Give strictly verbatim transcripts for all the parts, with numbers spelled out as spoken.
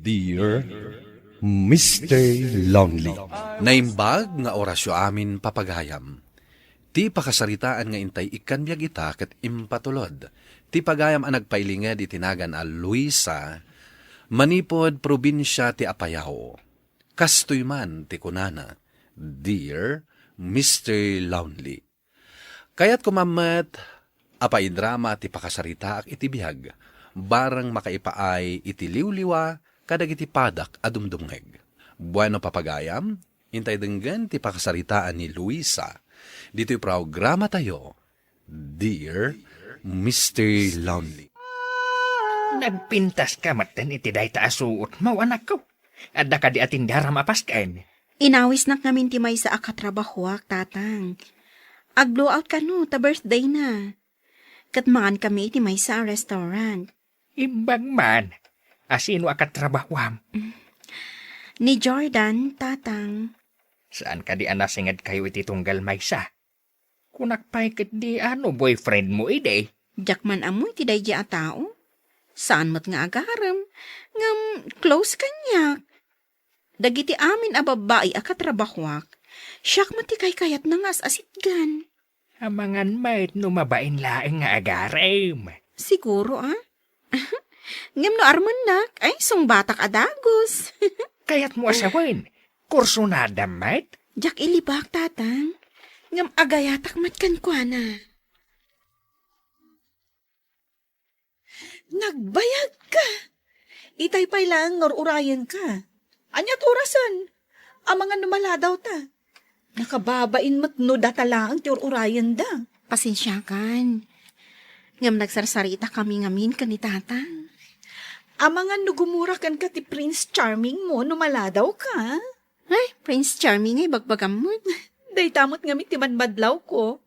Dear Mister Lonely. Naimbag nga orasyo amin, papagayam. Ti pakasaritaan nga intay ikkan biag ita ket impatulod ti pagayam a nagpailinged iti nagan a Luisa, manipud probinsia ti Apayao. Kastoy man ti kunana, "Dear Mister Lonely." Kayatko man met a paidrama ti pakasaritaak iti biag, bareng makaipaay iti liwliwa kadagiti padak a dumdumngeg. Bueno, papagayam, intay denggen ti pakasaritaan ni Luisa ditoy programatayo, Dear Mister Lonely. Nagpintas ka metten iti dayta a suotmo, anakko. Adda kadi a tindaram a pasken? Inawisnak ngamin ti maysa a katrabahoak, Tatang. Ag-blowout kano ta birthday na. Ket mangan kami iti maysa a restaurant. Imbag man. A sino a katrabahoam? Ni Jordan, Tatang. Saan kadi a nasingedkayo iti tunggal maysa? Kunak pay ketdi a no boyfriendmo idi. Diak man ammo iti daydiay a tao. Saan met nga agarem, ngem close kaniak. Dagiti amin a babbai a katrabahoak, siak met ti kaykayatna nga as-asitgan. Amangan met no mabain laeng nga agarem. Siguro, a? Ngem no armennak, ay, sungbatak a dagus. Kayatmo a sawen, kursunada met? Diak ilibak, Tatang. Ngem agayatak met kenkuana. Nagbayag ka! Itay pay laeng nga ur-urayen ka. Aniat orasen? Amangan no maladaw ta. Nakababain met no data laeng ti ur-urayen da. Pasensiakan. Ngem nagsarsarita kami ngamin ken ni Tatang. Amangan no gumura kenka ti Prince Charming mo no maladaw ka. Ay, Prince Charming ay bagbagam met. Dayta met ngamin ti manmadlaw ko.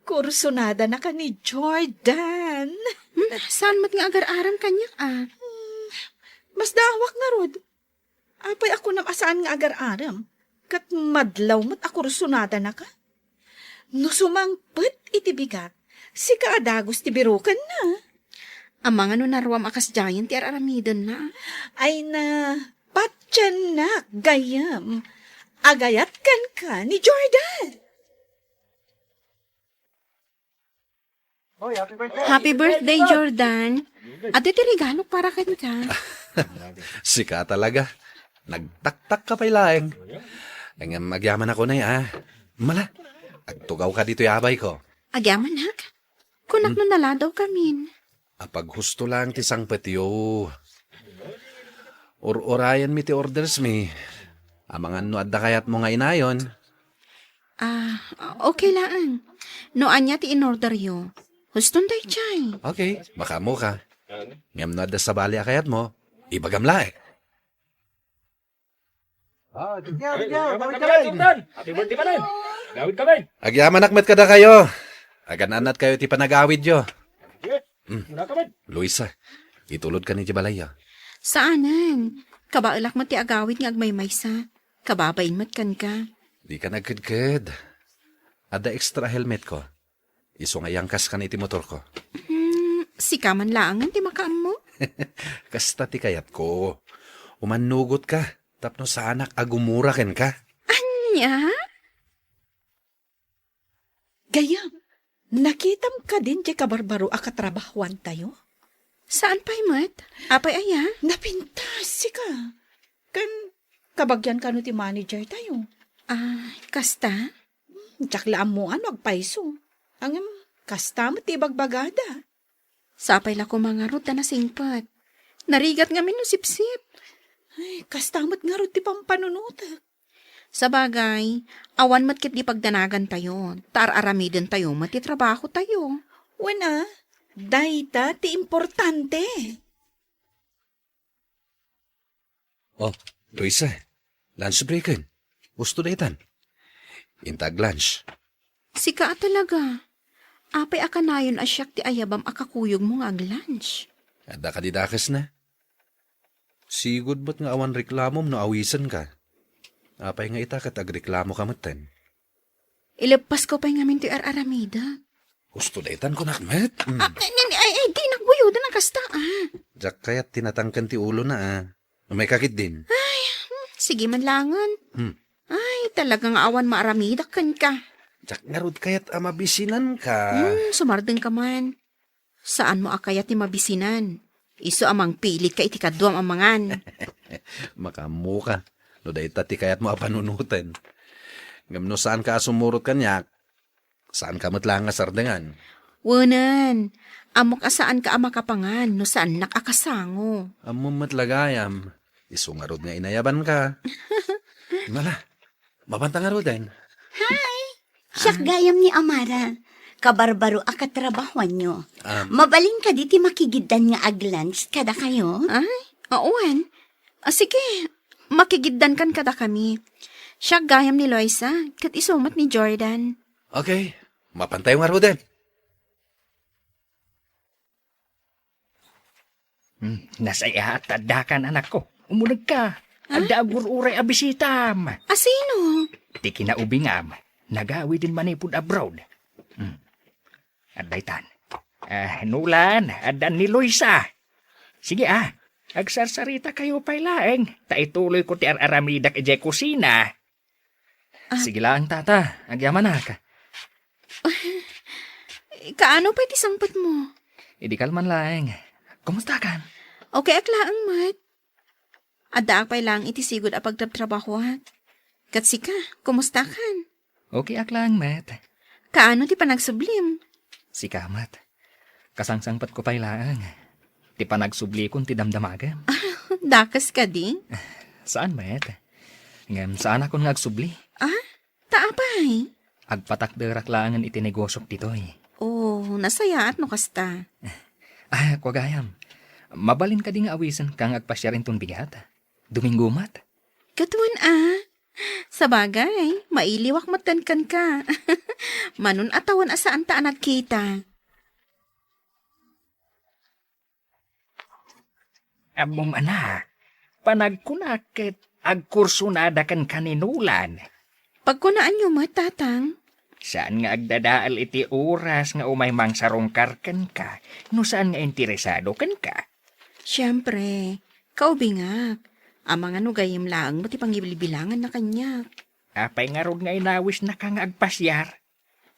Kursunada na ka ni Jordan. Hmm, saan met nga agar-aram kaniak, a? Hmm, masdaawak ngarud. Apay a kunam a saan nga agar-aram? Ket madlaw met a kursunada na ka? No sumangpet iti bigat, sika a dagus ti birukenna. Amangan no naruam a kasdiayen ti ar-aramidenna. Ay na, patiennak, gayyem. Agayat kenka ni Jordan. Happy birthday, Jordan. Adu ti regalok para kenka. Sika talaga. Nagtaktak ka pay laeng. Ngem agyamanak unay, a. Mala, agtugaw ka ditoy abay ko. Agyamanak? Kunak no naladaw kamin. Apaghusto lang ti sangpetyo. Ur-urayenmi ti orders mi. Amangan no adda kayatmo nga inayon. Ah, okay laeng. No ania ti inorderyo, huston daydiay. Okay, makaammo ka. Ngem no adda sabali a kayatmo, ibagam laeng. Ah, tignan, tignan, gawid ka rin. Happy birthday, Manang. Gawid ka, man. Agyamanak met kadakayo. Agan-annat kayo ti panagawidyo. Sige. Mm. Muna ka, man. Luisa, itulod ka ni di balayyo. Saanen. Kabaelak met ti agawid nga agmaymaysa. Kababain met kenka. Di ka nagkedked. Adda extra helmet ko. Isu nga iyangkas kan iti motor ko. Hmm, sika man laengen ti makaammo? Kasta ti kayatko. Umannugot ka, tapno saanak a gumura kenka. Ania? Gayyem, nakitam kadin ti kabarbaro a katrabahuantayo? Saan pay met? Apay aya? Napintas, sika. Ken kabagian kano ti manager tayo? Ah, kasta? Diak la ammo no agpayso. Ngem, kasta met ti ibagbagada. Sapay la koma ngarud ta nasingpet. Narigat ngamin no sipsip. Ay, kasta met ngarud ti pampanunotek. Sabagay, awan met ketdi pagdanagantayo, ta ar-aramidentayo met ti trabahotayo. Wen a, dayta ti importante. Oh, Luisa, lunch breaken. Husto daytan. Inta ag-lunch. Sika a talaga. Apay a kanayon a siak ti ayabam a kakuyogmo nga ag-lunch? Adda kadi dakesna? Sigud met nga awan reklamom no awisenka. Apay nga ita ket agreklamoka metten? Ileppasko pay ngamin toy ar-aramidek. Husto daytan kunak met. Mm. Ah, ay, ay, ay, di nakbuyodan a kasta, ah. Diak kayat ti natangken ti ulona, ah. Umayka ketdin. Sige man langen. Hmm. Ay, talaga nga awan maaramidak kenka. Diak ngarud kayat a mabisinanka. Hmm, sumardengka man. Saanmo a kayat ti mabisinan. Isu a mangpilitka iti kaduam a mangan. Makaammoka. No dayta ti kayatmo a panunoten. Ngem no saanka a sumurot kaniak, saanka met laeng a sardengan. Wenen, ammok a saanka a makapangan no saannak a kasango. Ammom met la gayam, isu ngarud nga inayabanka. Mala, mabanta ngaruden. Hi! Siak gayam ni Amara. Kabarbaro a katrabahuanyo. Am. Mabalin kadi ti makigiddan nga ag-lunch kadakayo? Ay, awan. Ah, sige, makigiddankan kadakami. Siak gayam ni Loisa, ket isu met ni Jordan. Okay, mapantayo ngaruden. Hmm, nasayaat ta addakan, anakko. Umunegka. Ah? Adda agur-uray a bisitam. A sino? Ti kinaubingam. Nagawiden manipud abroad. Hmm. Adda itan. Ah, Nolan, adda ni Loisa. Sige, ah. Agsarsarita kayo pay laeng. Ta ituloy ko ti ar-aramidak idiay kusina. Ah. Sige laeng, tata. Agyamanak. Kaano pay ti sangpetmo? Idi kalman laeng. Kumustakan? Okay ak laeng met. Addaak pay laeng iti sigud a pagtrabtrabahuak. Ket sika, kumustakan? Okay ak laeng met. Kaano ti panagsublim? Sika met. Kasangsangpetko pay laeng. Ti panagsublikon ti damdamagem. Dakes kadi? Saan met. Ngem saanakon nga agsubli. Ah? Ta apay? Agpatakderak laengen iti negosiok ditoy. Oh, nasayaat no kasta. Ah, kua gayam. Mabalin kadi nga awisenka nga agpasiar inton bigat? Domingo met? Ket wen a. Sabagay, mailiwak met kenka. Manon a tawen a saanta a nagkita. Ammom, anak, panagkunak ket agkursonada kenka ni Nolan. Pagkunaanyo met, Tatang. Saan nga agdadael iti oras nga umay mangsarungkar kenka no saan nga interesado kenka. Siempre, kaubingak. Amangan no gayyem laeng met ti pangibilbilanganna kaniak. Apay ngarud nga inawisnaka nga agpasiar?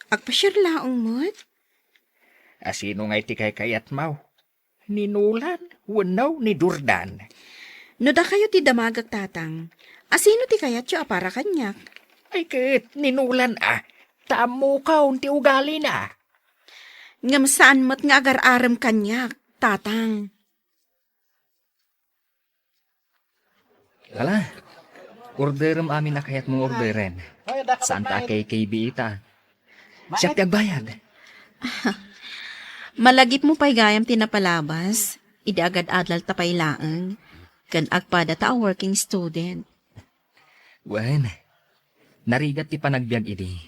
Agpasiar laeng met. A sino ngay ti kaykayatmo? Ni Nolan wenno ni Jordan? No dakayo ti damagek, Tatang, a sino ti kayatyo a para kaniak? Ay ket ni Nolan a, ta ammokon ti ugalina. Ngem saan met nga agar-arem kaniak, Tatang. Ala, orderem amin a kayatmo nga orderen. Saanta a kaykayatam ita. Siak ti agbayad. Malagipmo pay gayam ti napalabas, idi agad-adalta pay laeng, ken agpadata a working student. Wen, narigat ti panagbiag idi.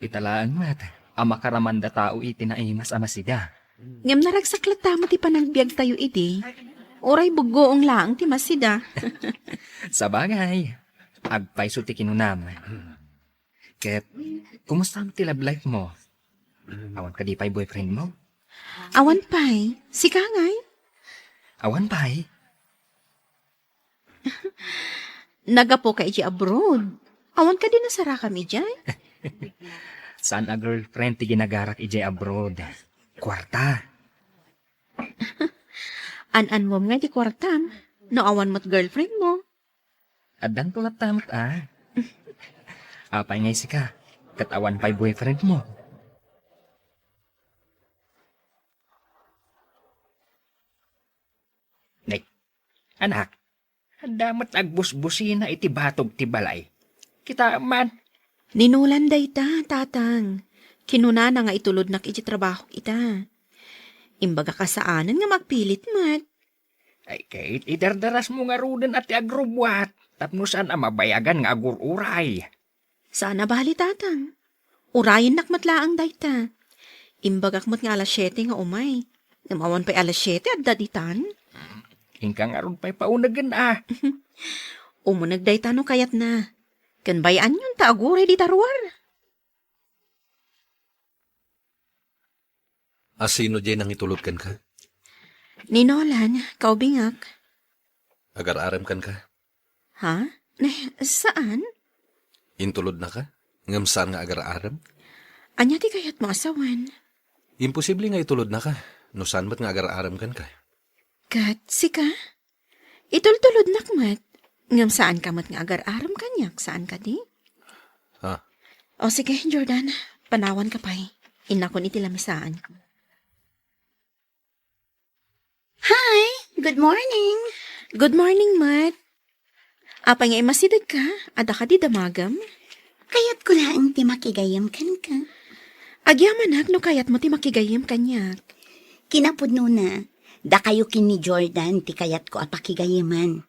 Ita laeng met a makaramanda tao iti naimas a masida. Ngem naragsak latta met ti panagbiagtayo idi. Uray buggoong laeng ti masida. Sabagay, agpayso ti kinunam. Ket, kumusta ti love life mo? Awan kadi pay boyfriend mo? Awan pay. Sika ngay? Awan pay. Naggapuka idiay abroad. Awan kadi nasarakam idiay? Saan a girlfriend ti ginagarak idiay abroad. Kuarta. An-anmom nga ti kuartam, no awan met girlfriend mo. Addanto latta met a. Apay ngay sika, ket awan pay boyfriend mo? Nek, anak, adda met agbusbusina iti batog ti balay. Kita man. Ni Nolan dayta, Tatang. Kinunana nga itulodnak iti trabahok ita. Imbagak a saanen nga magpilit met. Ay, ket idardarasmo ngaruden a ti agrubbuat, tapno saan a mabayagan nga agur-uray. Saan a bali, Tatang. Urayennak met laeng dayta. Imbagak met nga alas siete nga umay. Ngem awan pay alas siete, adda ditan. Inka ngarud pay paunegen a. Umuneg dayta no kayatna. Ken bay-anyonta aguray dita ruar. A sino diay nangitulod kenka? Ni Nolan, kaubingak. Agar-arem kenka? Ha? Eh, saan? Intulodnaka? Ngem saan nga agar-arem? Ania ti kayatmo a sawen? Imposible nga itulodnaka no saan met nga agar-arem kenka. Ket sika? Itultulodnak met. Ngem saanka met nga agar-arem kaniak, saan kadi? Ha? O sige, Jordan, panawanka pay. Innakon iti lamisaanko. Hi! Good morning! Good morning met. Apay nga immasidegka? Adda kadi damagem? Kayatko laeng ti makigayyem kenka. Agyamanak no kayatmo ti makigayyem kaniak. Kinapudnona, dakayo ken ni Jordan ti kayatko a pakigayyeman.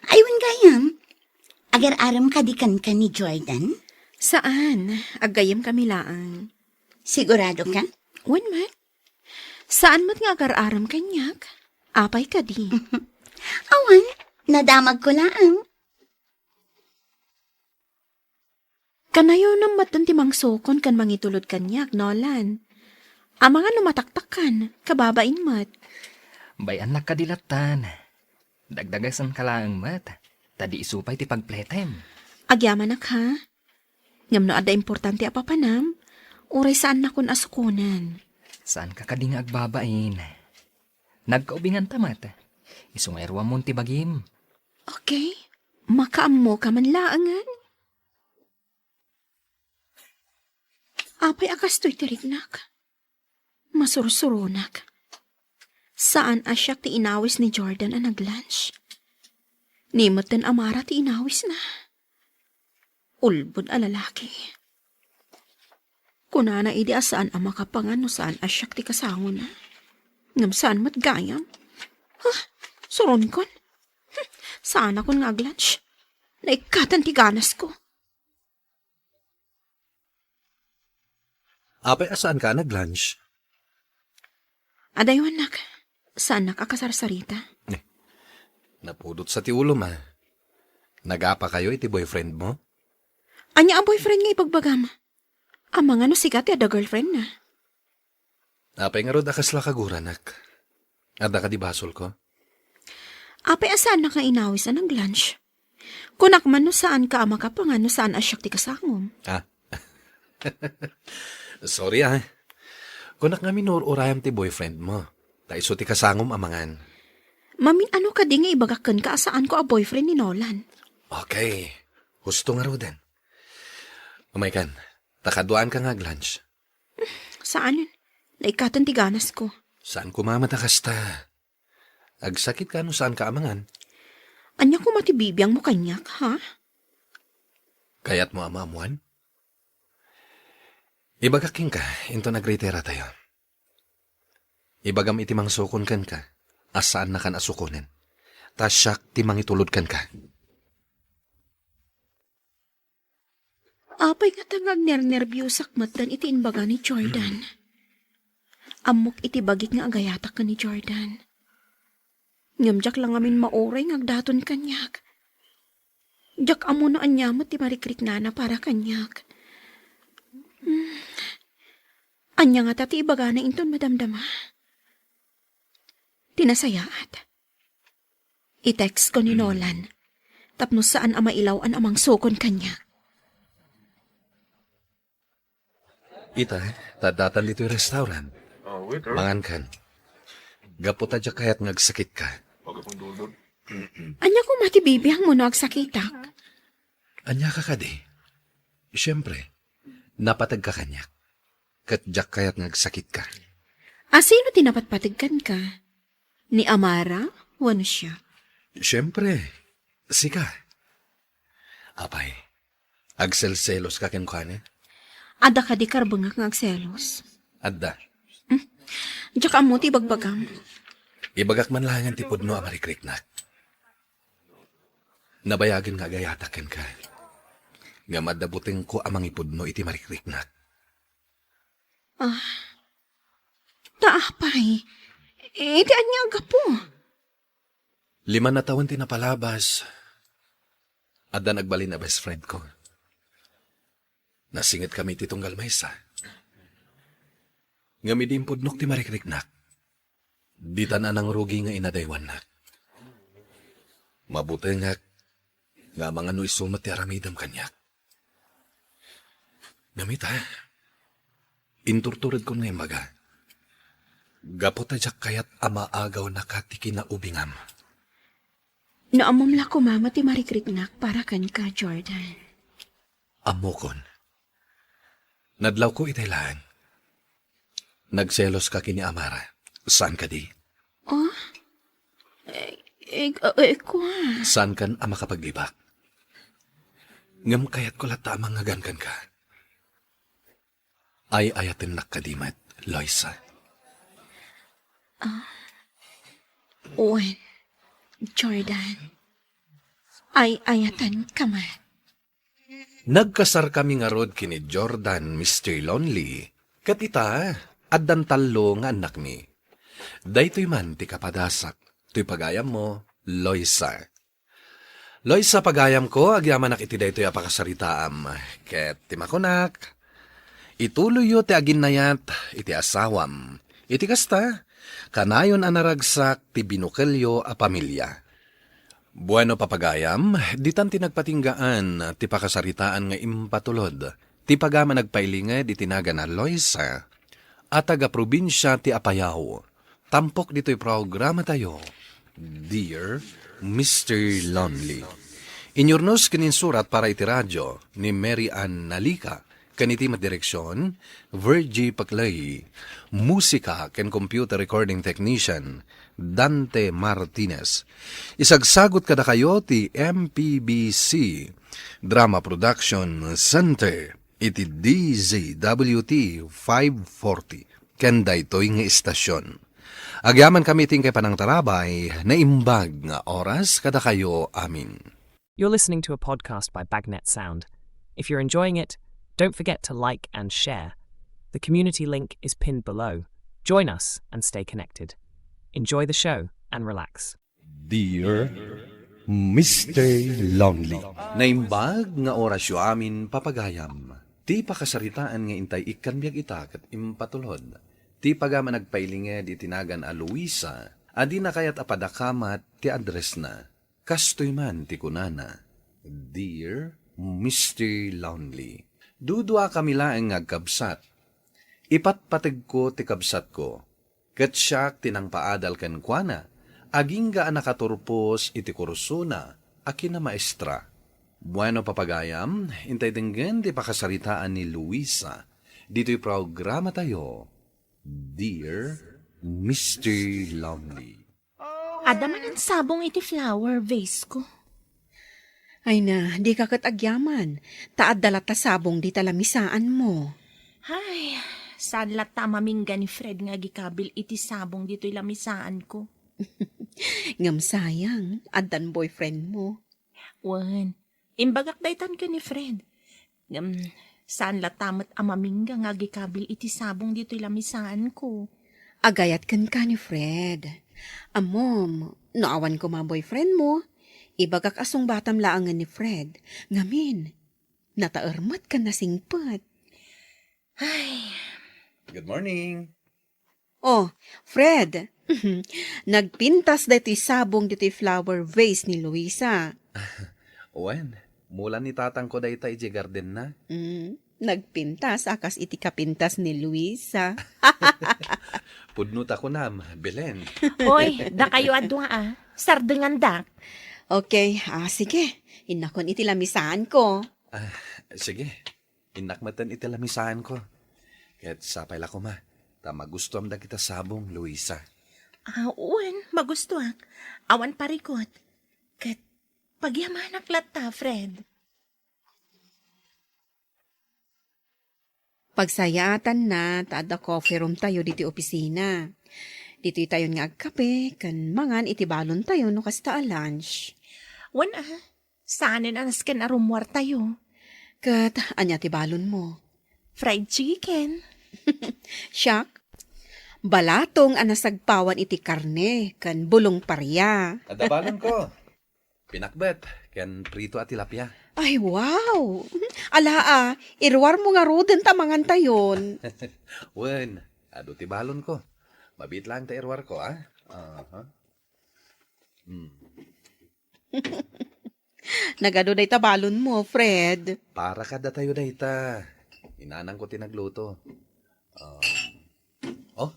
Ay, wen gayam, agar-arem kadi kenka ni Jordan? Saan, aggayyemkami laeng. Sigurado ka? Wen met. Saan met nga agar-arem kaniak? Apay kadi? Awan, nadamagko laeng. Kanayon metten ti mangsukon ken mangitulod kaniak, Nolan. Amangan no mataktakkan, kababain met. Bay-annak kadi lattan. Dagdagasenka laeng met, ta di isu pay ti pagpletem. Agyamanak, ha? Ngem no adda importante a papanam, uray saannakon a sukonen. Saanka kadi nga agbabain? Nagkaubinganta met. Isu nga iruamon ti bagim. Okay. Makaammoka man laengen. Apay a kastoy ti riknak? Masursuronak. Saan a siak ti inawis ni Jordan a nag-lunch. Ni metten a Mara ti inawisna. Ulbod a lalaki. Kunana idi a saan a makapangan no saan a siak ti kasangona. Ngem saan met gayam. Huh, suronkon. Hmm, saanakon nga ag-lunch. Naikkatan ti ganasko. Apay a saanka a nag-lunch? Adaywannak, saannak a kasarsarita. Eh, napudot sa ti ulom, a. Nagapakayo iti boyfriend mo? Ania a boyfriend nga ibagbagam? Amangan no sika ti adda girlfriend na. Apay ngarud a kasla kaguranak? Adda kadi basolko? Apay a saannak nga inawis a nag-lunch? Kunak man no saanka a makapangan no saan a siak ti kasangom. Ah. Sorry, ah. Kunak nga minur-urayam ti boyfriend mo. Ta isu ti kasangom a mangan. Mamin-ano kadi nga ibagak kenka a saanko a boyfriend ni Nolan? Okay. Husto ngaruden. Umaykan, ta kaduaanka nga ag-lunch. Saan? Naikkaten ti ganasko. Saan koma met a kasta? Agsakit ka no saan ka amangan? Ania koma ti bibiangmo kaniak, ha? Kayatmo a maammuan? Ibagak kenka, inton agritira tayo. Ibagam iti mangsukon kenka, a saannakan a sukonen. Ta siak ti mangitulod kenka. Apay ngata nga agnernerbiosak metten iti imbaga ni Jordan? Ammok iti bagik nga agayatak ken ni Jordan. Ngem diak la ngamin mauray nga agdaton kaniak. Diak ammo no ania met ti marikriknana para kaniak. Hmm. Ania ngata ti ibagana inton madamdama? Ti nasayaat. I-text ko ni Nolan tapno saan a mailaw-an a mangsukon kaniak. Ita, ta addatan ditoy restaurant. Mangankan. Gapu ta diak kayat nga agsakitka. Ania koma ti bibiangmo no agsakitak? Ania ka kadi? Siempre, napategka kaniak. Ket diak kayat nga agsakitka. A sino ti napatpateg kenka? Ni Amara wenno siak? Siempre, sika. Apay, agselselos ka kenkuana? Adda kadi karbengak nga agselos? Adda. Hmm. Diak ammo ti ibagbagam. Ibagak man laengen ti pudno a marikriknak. Nabayagen nga agayatak kenka. Ngem adda butengko a mangipudno iti marikriknak. Ah. Ta apay? Iti ania a gapu? Lima a tawen ti napalabas. Adda nagbalin a best friend ko. Nasingetkami iti tunggal maysa. Ngem idi impudnok ti marikriknak, ditan a nangrugi nga inadaywannak. Mabutengak nga amangan no isu met ti aramidem kaniak. Ngem ita, inturturedkon nga imbaga. Gapu ta diak kayat a maagawnaka ti kinaubingam. No ammom la koma met ti marikriknak para kenka, Jordan. Ammokon. Nadlawko itay laeng. Nagseloska ken ni Amara. Saan kadi? Oh? Eh, eh, eh, kua. Saankan a makapaglibak? Ngem kayatko latta a mangngegan kenka. Ay-ayatennak kadi met, Loisa? Ah, wen, Jordan. Ay-ayatenka met. Nagkasarkami ngarud ken ni Jordan, Mister Lonely, ket ita, addan tallo nga annakmi. Daytoy man ti kapadasak, toy pagayammo, Loisa. Loisa, pagayamko, agyamanak iti daytoy a pakasaritaam, ket ti makunak, ituloyyo ti aginnayat iti asawam. Iti kasta, kanayon a naragsak ti binukelyo a pamilia. Bueno, papagayam, ditan ti nagpatinggaan ti pakasaritaan nga impatulod ti pagayam a nagpailinged iti nagan a Loisa a taga-probinsia ti Apayao. Tampok ditoy programatayo, Dear Mister Lonely. Inyurnos ken insurat para iti radio ni Mary Ann Nalica, ken iti met direksion, Virgie Paclay. Musika ken computer recording technician, Dante Martinez. Isagsagut kadakayo ti M P B C Drama Production Center iti D Z W T five forty ken daytoy nga istasyon. Agyamankami iti inkay panangtarabay, naimbag nga oras kadakayo amin. You're listening to a podcast by Bagnet Sound. If you're enjoying it, don't forget to like and share. The community link is pinned below. Join us and stay connected. Enjoy the show and relax. Dear Mister Lonely. Naimbag nga orasyo amin, papagayam. Ti pakasaritaan nga intay ikkan biag ita ket impatulod. Ti pagayam a nagpailinged iti nagan a Luisa, a dina kayat a padakamat ti addressna. Kastoy man ti kunana, Dear Mister Lonely. Duduakami laeng nga agkabsat. Ipatpategko ti kabsatko, ket siak ti nangpaadal kenkuana, agingga a nakaturpos iti kursona a kinamaestra. Bueno, papagayam, intay denggen ti pakasaritaan ni Luisa ditoy programatayo, Dear Mister Lonely. Adda manen sabong iti flower vase ko. Ay na, dika ket agyaman, ta adda latta sabong dita lamisaanmo. Ay, saan latta a mamingga ni Fred nga agikabil iti sabong ditoy lamisaanko. Ngem sayang, addan boyfriendmo. Wen, imbagak daytan ken ni Fred. Ngem, saan latta met a mamingga nga agikabil iti sabong ditoy lamisaanko. Agayat kenka ni Fred. Ammom, no awan koma boyfriendmo, ibagak a sungbatam laengen ni Fred. Ngamin, nataer met ken nasingpet. Ay. Good morning. Oh, Fred, nagpintas daytoy sabong ditoy flower vase ni Luisa. Wen, mulan ni tatangko dayta idiay gardenna. Mm, nagpintas a kas iti kapintas ni Luisa. Pudno ta kunam, Belen. Oy, dakayo a dua, a. Sardengandak. Okay, ah, sige. Innakon iti lamisaanko. Ah, sige. Innak metten iti lamisaanko. Ket sapay la koma, ta magustuam dagita sabong, Luisa. Ah, wen, magustuak. Awan parikut. Ket pagyamanak latta, Fred. Pagsayaatanna ta adda coffee room tayo ditoy opisina. Ditoy tayon nga agkape ken mangan iti balon tayo no kasta a lunch. Wen a, saanen a nasken a rummuar tayo. Ket ania ti balonmo? Fried chicken. Siak? Balatong a nasagpawan iti karne ken bulong paria. Adda balonko. Pinakbet ken prito a tilapia. Ay, wow! Ala, a, iruarmo ngaruden ta mangan tayon. Wen, adu ti balonko. Mabiit laeng ta iruarko, a? Aha. Hmm. Nagadu dayta balonmo, Fred. Para kadatayo dayta. Ni nanangko ti nagluto. Um, oh,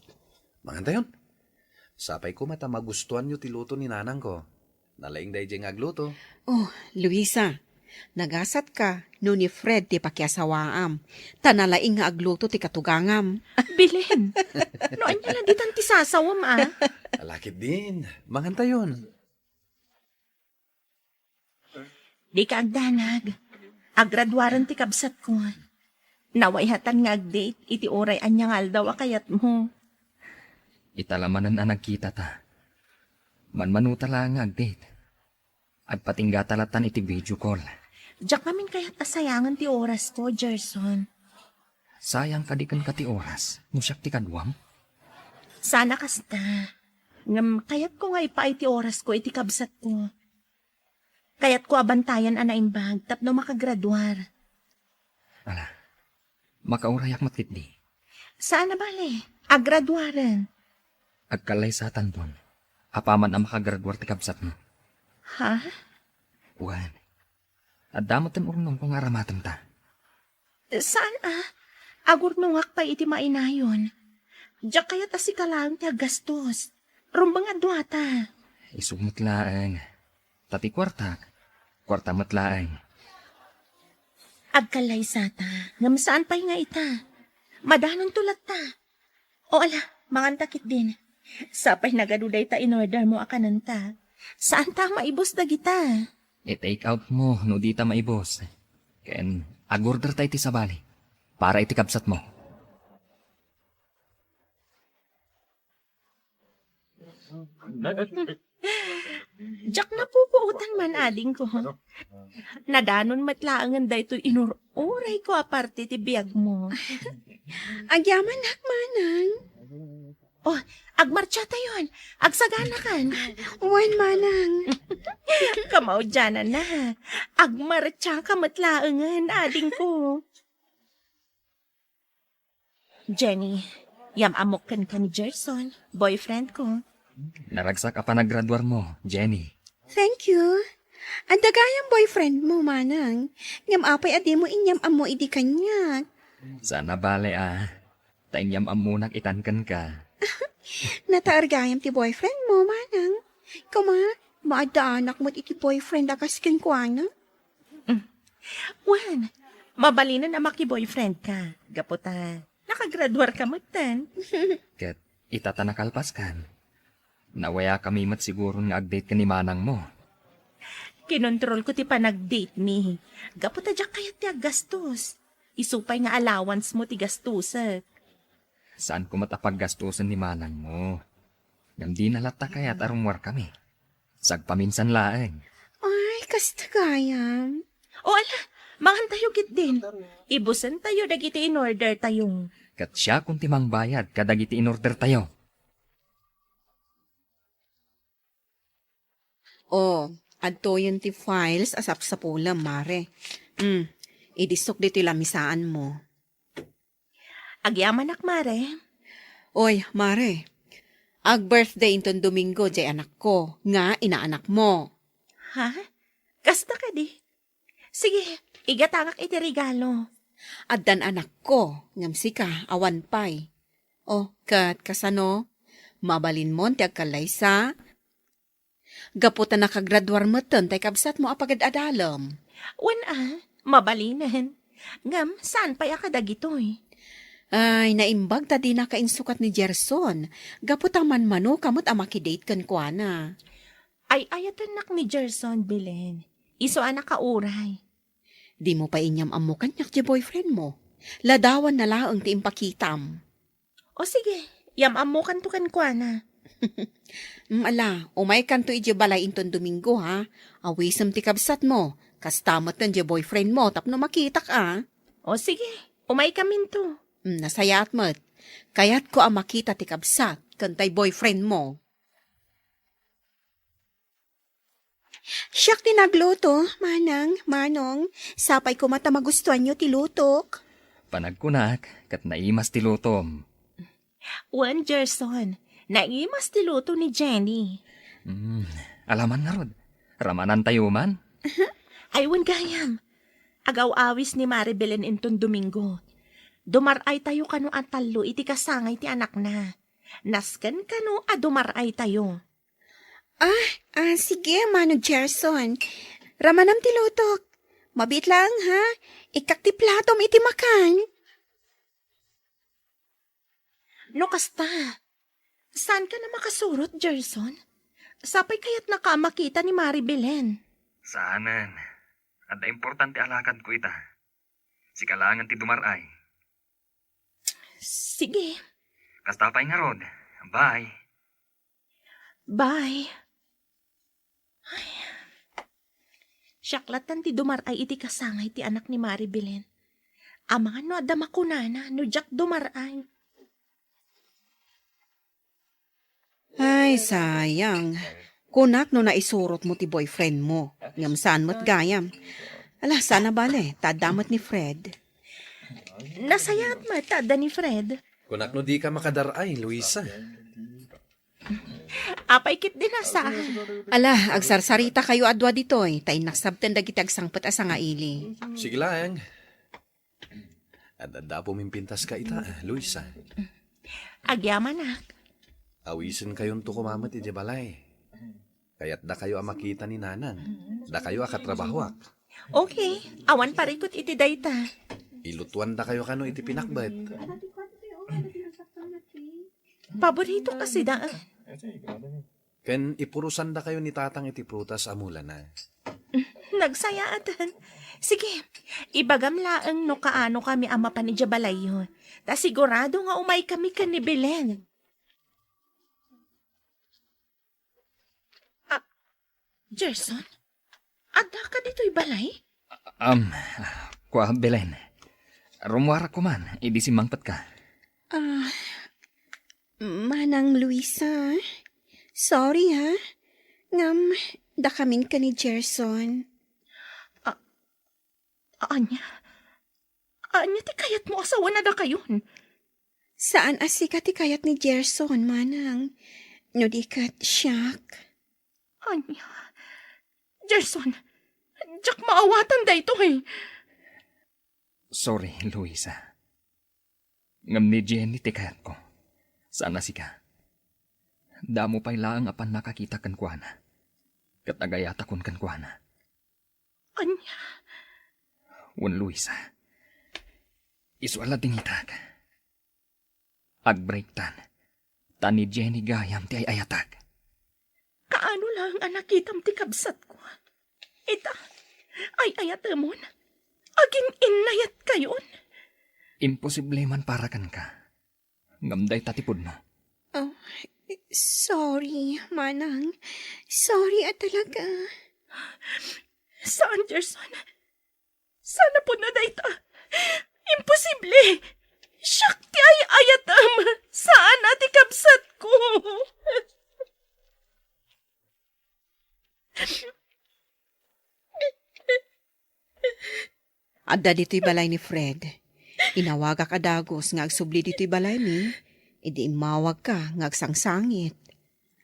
mangantayon. Sapay koma ta magustuanyo ti luto ni nanangko. Nalaing daydiay nga agluto. Oh, Luisa, nagasatka no ni Fred ti pakiasawaam, ta nalaing nga agluto ti katugangam. Belen, no ania la ditan ti sasawem, a? Ala ketdin, mangantayon. Dika agdanag. Agraduaren ti kabsatko. Nawayatan nga agdate iti uray ania nga aldaw a kayatmo. Ita la manen a nagkitata. Manmanuta laeng nga agdate. Agpatinggata latan iti video call. Diak ngamin kayat a sayangen ti orasko, Gerson. Sayang kadi kenka ti oras, no siak ti kaduam? Saan a kasta. Ngem kayatko nga ipaay ti orasko iti kabsatko. Kayatko a bantayan a naimbag tapno makagraduar. Ala, makaurayak met ketdi. Saan a bale, agraduaren. Agkallaysatanton, apaman a makagraduar ti kabsatmo. Ha? Wen, adda met ti urnongko nga aramatemta. Saan a? Agurnongak pay iti mainayon. Diak kayat a sika laeng ti aggastos. Rumbeng a duata. Isu met laeng. Ta ti kuartak, kuarta met laeng. Agkallaysata, ngem saan pay nga ita. Madanonto latta. O ala, manganta ketdin. Sapay nagadu dayta in-order mo a kanenta. Saanta a maibus dagita. I-take out mo no dita maibus. Ken ag-orderta iti sabali para iti kabsatmo. Diak napupuotan man, adingko. Nadanon met laengen daytoy inur-urayko a parte ti biagmo. Agyamanak, manang. Oh, agmartsa tayon. Agsaganakan. Wen, manang. Kamaudiananna. Agmartsa ka met laengen, adingko. Jenny, yam-ammok kenka ni Gerson, boyfriend ko. Naragsak a panagraduar mo, Jenny. Thank you. Adda gayam boyfriend mo, manang. Ngem apay a dimo inyam-ammo idi kaniak? Saan a bale a. Ta inyam-ammonak itan kenka. Nataer gayam ti boyfriend mo, manang. Koma, maaddaanak met iti boyfriend a kas kenkuana. Mm. Wen, mabalinen a maki-boyfriend ka. Gapu ta, nakagraduar ka metten. Ket ita ta nakalpaskan. Nawayakami met siguron nga ag-date ken ni manang mo. Kinontrol ko ti panag-date mi. Gapu ta diak kayat ti aggastos. Isu pay nga allowance mo ti gastusek. Saan ko met a paggastusen ni manang mo. Ngem dina latta kayat a rummuarkami. Sagpaminsan laeng. Ay, kasta gayam. O ala, mangantayo ketdin. Ibusentayo dagiti in-order tayo. Ket siakon ti mangbayad kadagiti in-order tayo. O, adtoyen ti files a sapsapulem, Mare. Hmm, idisok ditoy lamisaan mo. Agyamanak, Mare. Oy, Mare. Ag-birthday inton Domingo diay anakko, nga inaanak mo. Ha? Kasta kadi? Sige, igatangak iti regalo. Addan anakko, ngem sika, awan pay. O, ket kasano? Mabalinmon ti agkallaysa? Gapu ta nakagraduar metten tay kabsatmo a pagad-adalem. Wen a, mabalinen. Ngem, saan pay a kadagitoy? Ay, naimbag ta dinaka insukat ni Gerson. Gapu ta manmanoka met a makidate kenkuana. Ay-ayatennak ni Gerson, Belen. Isu a nakauray. Dimo pay inyam-ammo kaniak ti boyfriend mo. Ladawanna laeng ti impakitam. O sige, yam-ammokanto kenkuana. Mm, ala, umaykanto idiay balay inton Domingo, ha? Awisem ti kabsatmo, kasta metten diay boyfriend mo tapno makitak, a. O sige, umaykaminto. Mm, nasayaat met. Kayatko a makita ti kabsat ken tay boyfriend mo. Siak ti nagluto, Manang, Manong. Sapay koma ta magustuanyo ti lutok. Panagkunak, ket naimas ti lutom. Wen, Gerson, naimas ti luto ni Jenny. Mm, alaman ngarud, Ramanantayo man? Ay, wen gayam. Agaw-awis ni Mari Belen inton Domingo. Dumar-aytayo kano a tallo iti kasangay ti anakna. Nasken kano a dumar-aytayo. Ah, ah, sige, Manong Gerson. Ramanam ti lutok. Mabiit laeng, ha? Ikkak ti platom iti makan. No kasta, saanka a makasurot, Gerson? Sapay kayatnaka a makita ni Mari Belen. Saanen. Adda importante a lakadko ita. Sika laengen ti dumar-ay. Sige. Kasta pay ngarud. Bye. Bye. Ay. Siak lattan ti dumar-ay iti kasangay ti anak ni Mari Belen. Amangan no adda makunana no diak dumar-ay. Ay, sayang. Kunak no naisurotmo ti boyfriendmo, ngem saan met gayam. Ala, saan a bale, ta adda met ni Fred. Nasayaat met ta adda ni Fred. Kunak no dika makadar-ay, Luisa. Apay ketdi a saan? Ala, agsarsarita kayo a dua ditoy, ta innak sabten dagiti agsangpet a sangaili. Sige laeng. Ad-adda pumimpintaska ita, Luisa. Agyamanak. Awisen kayonto koma met idiay balay. Kayatdakayo a makita ni Nanang. Dakayo a katrabahoak. Okay, awan parikut iti dayta. Ilutuandakayo kano iti pinakbet. Paborito kasi da. Ken ipurusandakayo ni Tatang iti prutas a mulana. Nagsayaaten. Sige, ibagam laeng no kaano kami a mapan idiay balayyo. Ta sigurado nga umay kami ken ni Belen. Ah, Gerson? Addaka ditoy balay? Um, kua, Belen. Rummuarak koman, idi simmangpetka. Ah, Manang Luisa, sorry ha. Ngam, dakamin ken ni Gerson. Ah, anya? Anya ti kayatmo a sawen a dakayon? Saan a sika ti kayat ni Gerson, Manang. No di ket siak. Anya? Gerson, diak maawatan daytoy. Sorry, Luisa. Ngem ni Jenny ti kayatko. Saan a sika. Damo pay laeng a pannakakita kenkuana. Ket agayatakon kenkuana. Ania? Wen, Luisa. Isu a ladingitak. Agbreaktan. Ta ni Jenny gayam ti ay-ayatak. Kaano laeng a nakitam ti kabsatko? Ita, ay-ayatemon? Agin-innayatkayon? Imposible man para kenka. Ngem dayta ti pudno. Oh, sorry, Manang. Sorry a talaga. Saan, Gerson? Saan a pudno dayta? Imposible! Siak ti ay-ayatem! Saan a ti kabsatko! Adda ditoy balay ni Fred. Inawagak a dagus nga agsubli ditoy balaymi, idi immawagka nga agsangsangit.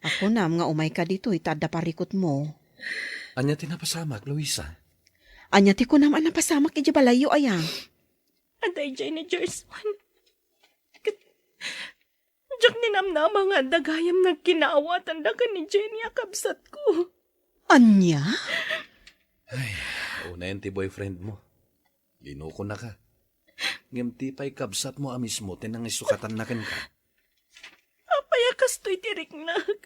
Akunam nga umayka ditoy ta adda parikutmo. Ania ti napasamak, Luisa? Ania ti kunam a napasamak idiay balayyo aya? Adda idiay ni Gerson. Ket diak ninamnama nga adda gayam nagkinaawatanda ken ni Jenny a kabsatko. Ania? Ay, unayen ti boyfriendmo. Linukonaka. Ngem ti pay kabsatmo a mismo ti nangisukatanna kenka. Apay a kastoy ti riknak?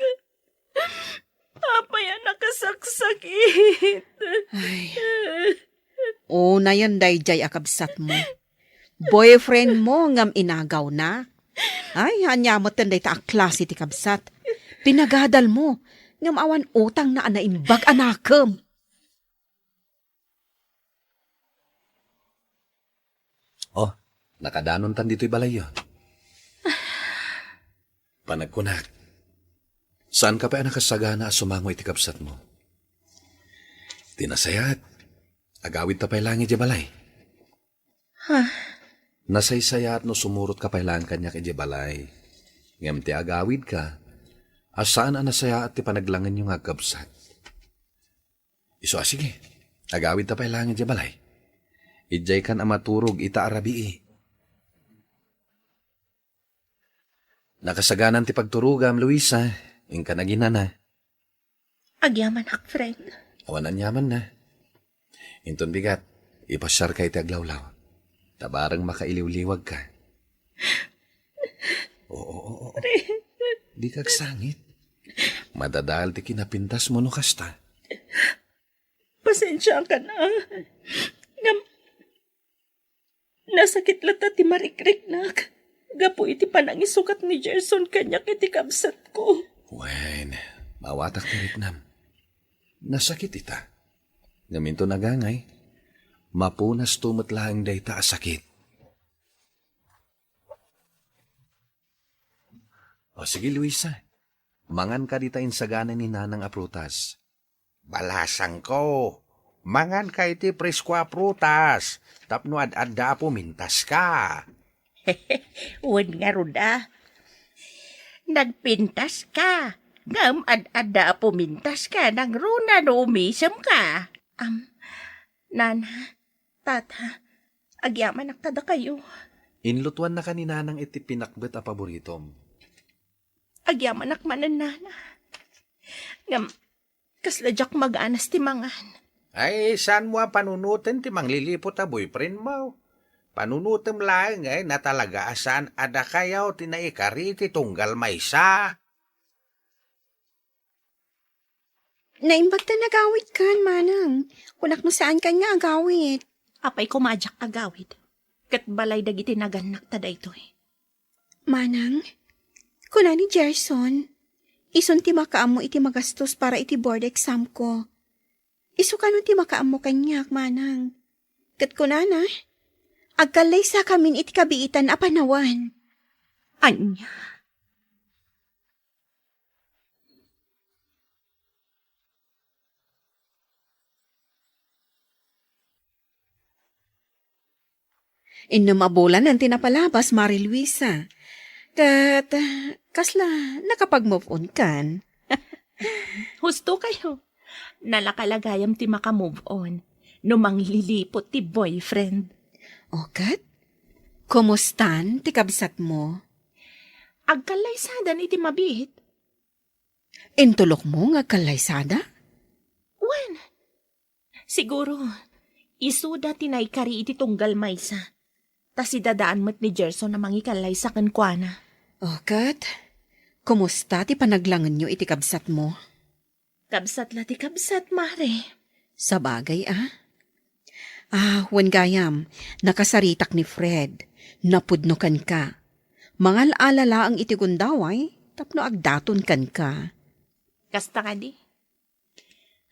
Apay a nakasaksakit? Ay. Unayen daydiay a kabsatmo. Boyfriendmo ngem inagawna. Ay, ania metten dayta a klase ti kabsat? Pinagadalmo, ngem awan utangna a naimbag a nakem. Oh, nakadanontan ditoy balayyo. Panagkunak, saanka pay a nakasagana a sumango iti kabsatmo? Ti nasayaat, agawidta pay laeng idiay balay. Ha? Nasaysayaat no sumurotka pay laeng kaniak idiay balay. Ngem ti agawidka, a saan a nasayaat ti panaglangenyo nga agkabsat. So, a, sige. Agawidta pay laeng idiay balay. Idiaykan a maturog ita a rabii. Nakasaganan ti pagturogam, Luisa. Inka naginana. Agyamanak, friend. Awan aniamanna. Inton bigat, ipasiarka iti aglawlaw. Ta bareng makailiwliwagka. Oo, oo, oo. Dika agsangit. Madadael ti kinapintasmo no kasta. Pasensiakan, a. Ngem, nasakit latta ti marikriknak gapu iti panangisukat ni Gerson kaniak iti kabsatko. Wen, maawatak ti riknam. Nasakit ita. Ngem inton agangay, mapunasto met laeng dayta a sakit. O sige, Luisa. Manganka dita insagana ni Nanang a prutas. Balasangko, manganka iti presko a prutas tapno ad-adda a pumintaska. Wen ngarud, a. Nagpintaska, ngem ad-adda a pumintaska nangruna no umisemka. Am, Nana, Tata, agyamanak kadakayo. Inlutuannaka ni Nanang iti pinakbet a paboritom. Agyamanak manen, Nana. Ngem, kasla diak maganas ti mangan. Ay, saanmo a panunoten ti mangliliput a boyfriendmo? Panunotem laeng, ay, natalaga a saan a dakayo ti naikari iti tunggal maysa. Naimbag ta nagawidkan, Manang. Kunak no saankan nga agawid. Apay koma a diak agawid? Ket balay dagiti nagannak ta daytoy. Manang, kuna ni Gerson, isun ti makaammo iti magastos para iti board exam ko. Isu kano ti makaammo kaniak, Manang. Ket kunana, agkallaysakamin iti kabiitan a panawen. Ania? Innem a bulanen ti napalabas, Mari Luisa. Ket, kasla nakapag-move on kan? Husto kayo. Nalakalagayam ti maka-move on no mangliliput ti boyfriend. O ket? Kumustan ti kabsatmo? Agkallaysadan iti mabiit. Intulokmo nga agkallaysada? Wen, siguro, isuda ti naikari iti tunggal maysa. Ta sidadaan met ni Gerson a mangikallaysa kenkuana. O ket, kumusta ti panaglangenyo iti kabsatmo? Kabsat la ti kabsat, Mare. Sabagay, a. Ah, wen gayam, nakasaritak ni Fred. Napudno kenka. Mangal-ala laeng iti gundaway tapno agdaton kenka. Kasta kadi?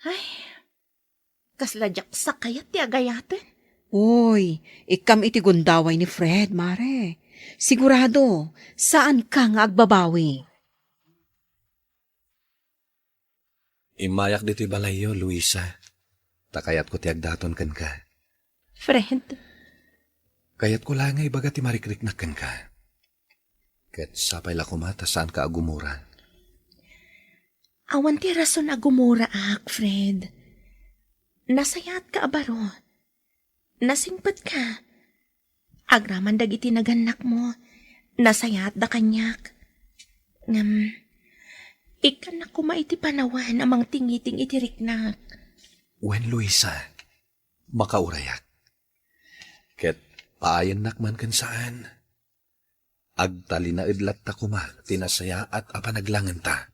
Ay, kasla diak sakayat ti agayaten. Uy, ikkam iti gundaway ni Fred, Mare. Sigurado, saanka nga agbabawi. Immayak ditoy balayyo, Luisa. Ta kayatko ti agdaton kenka. Fred. Kayatko la nga ibaga ti marikriknak kenka. Ket sapay la koma ta saanka agumura. Awan ti rason a gumuraak, Fred. Nasayaatka a baro. Nasingpetka. Agraman dagiti nagannakmo, nasayaatda kaniak. Ngem, ikkannak koma iti panawen a mangtingiting iti riknak. Wen, Luisa, makaurayak. Ket paayennak man ken saan. Agtalinaed latta koma ti nasayaat a panaglangenta.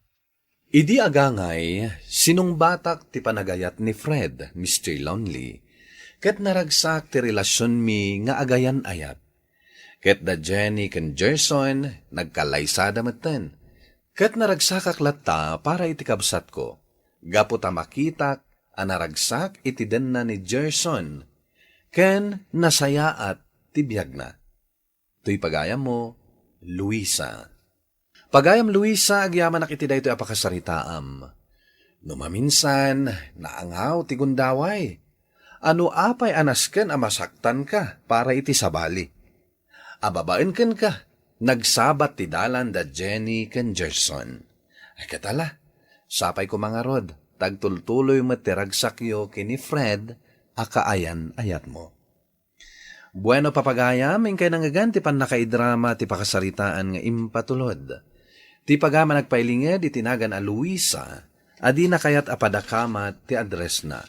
Idi agangay, sinungbatak ti panagayat ni Fred, Mister Lonely, ket naragsak ti relasionmi nga agayan-ayat. Ket da Jenny ken Gerson, nagkallaysada metten. Ket naragsakak latta para iti kabsatko, gapu ta makitak a naragsak iti denna ni Gerson, ken nasayaat ti biagna. Toy pagayammo, Luisa. Pagayam Luisa, agyamanak iti daytoy a pakasaritaam. No maminsan, naangaw ti gundaway. Ano apay a nasken a masaktanka para iti sabali? A babaen kenka, nagsabat ti dalan da Jenny ken Gerson. Ay, ket ala, sapay koma ngarud, ta agtultuloy met ti ragsakyo ken ni Fred a kaayan-ayatmo. Bueno, papagayam, inkay nangngeggan ti pannakaidrama ti pakasaritaan nga impatulod. Ti pagayam a nagpailinged iti nagan a Luisa, a dina kayat a padakamat ti addressna.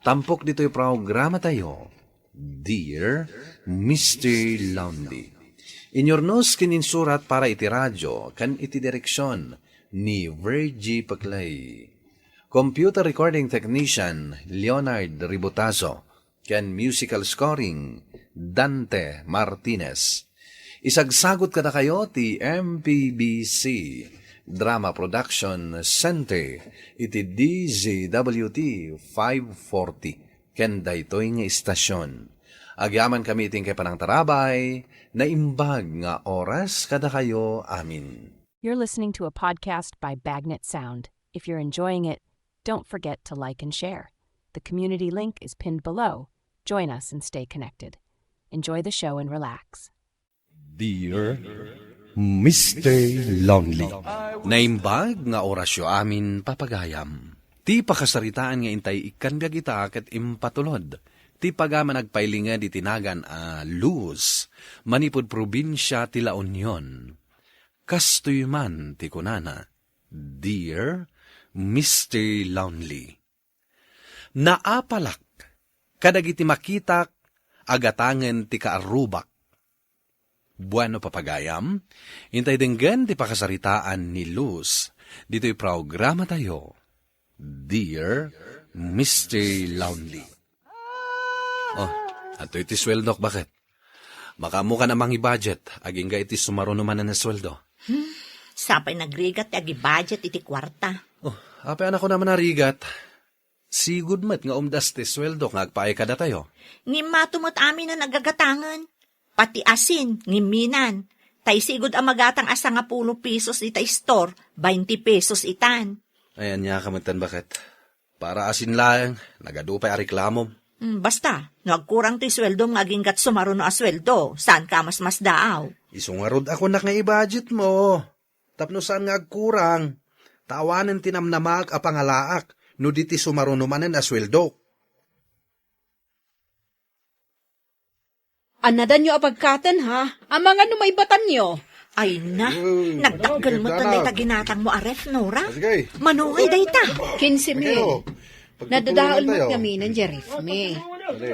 Tampok ditoy programatayo, Dear Mister Lonely. Inyurnos ken insurat para iti radio ken iti direksion ni Virgie Peclay. Computer recording technician, Leonard Ributazo. Ken musical scoring, Dante Martinez. Isagsagut kadakayo ti M P B C Drama Production Center iti D Z W T five forty ken daytoy nga istasyon. Agyamankami iti inkay panangtarabay, naimbag nga oras kadakayo amin. You're listening to a podcast by Bagnet Sound. If you're enjoying it, don't forget to like and share. The community link is pinned below. Join us and stay connected. Enjoy the show and relax. Dear Mister Lonely. Naimbag nga orasyo amin, papagayam. Ti pakasaritaan nga intay ikkan biag ita ket impatulod. Ti pagayam a nagpailinged iti nagan a Luz, manipud probinsia ti La Union. Kastoy man ti kunana, Dear Mister Lonely. Naapalak kadagiti makitak a gatangen ti kaarrubak. Bueno, papagayam, intay denggen ti pakasaritaan ni Luz ditoy programatayo, Dear Mister Lonely. Oh, adtoy ti sueldok, baket? Makaammokan a mangi-budget, agingga iti sumaruno manen a sueldo. Hmm, sapay nagrigat ti agi-budget iti kuarta. Oh, apay a kunam a narigat? Sigud met nga umdas ti sueldok nga agpaay kadatayo. Ngimmato met amin a nagagatangen. Pati asin, ngimminan. Tay sigud a magatang a sangapulo pesos ita store, bainte pesos itan. Ay, ania ka met ten, baket? Para asin laeng, nagadu pay a reklamom. Hmm, basta, no agkurang ti sueldom nga aginggat sumaruno a sueldo, saan ka a masmasdaaw? Isu ngarud a kunak nga i-budget mo. Tapno saan nga agkurang, ta awanen ti namnamaak a pangalaak no di ti sumaruno manen a sueldok. Annadanyo a pagkaten, ha? Amangan no maibatanyo. Ay na, nagdakkel met dayta ginatangmo a ref, Nora. Ah, sige. Mano ngay dayta? Kinse mil. Sige, oh. Nadadael met ngamin diay ref mi.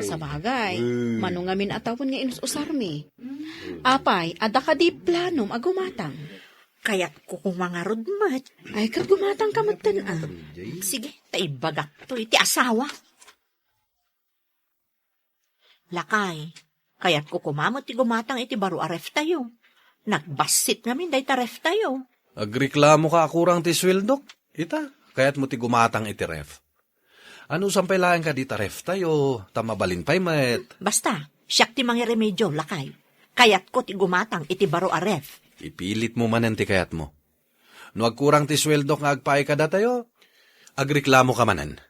Sabagay, mano ngamin a tawen nga inus-usarmi. Apay, adda kadi planom a gumatang? Kayatko koma ngarud met. Ay, ket gumatang ka met ten, a. Sige, ta ibagak to iti asawa. Lakay, kayatko koma met ti gumatang iti baro a reftayo. Nagbassit ngamin dayta reftayo. Agreklamo ka a kurang ti sueldok? Ita, kayatmo ti gumatang iti ref. Anusan pay laeng kadi ta reftayo, ta mabalin pay met. Basta, siak ti mangiremedio, lakay. Kayatko ti gumatang iti baro a ref. Ipilitmo manen ti kayatmo. No agkurang ti sueldok nga agpaay kadatayo, agreklamo ka manen.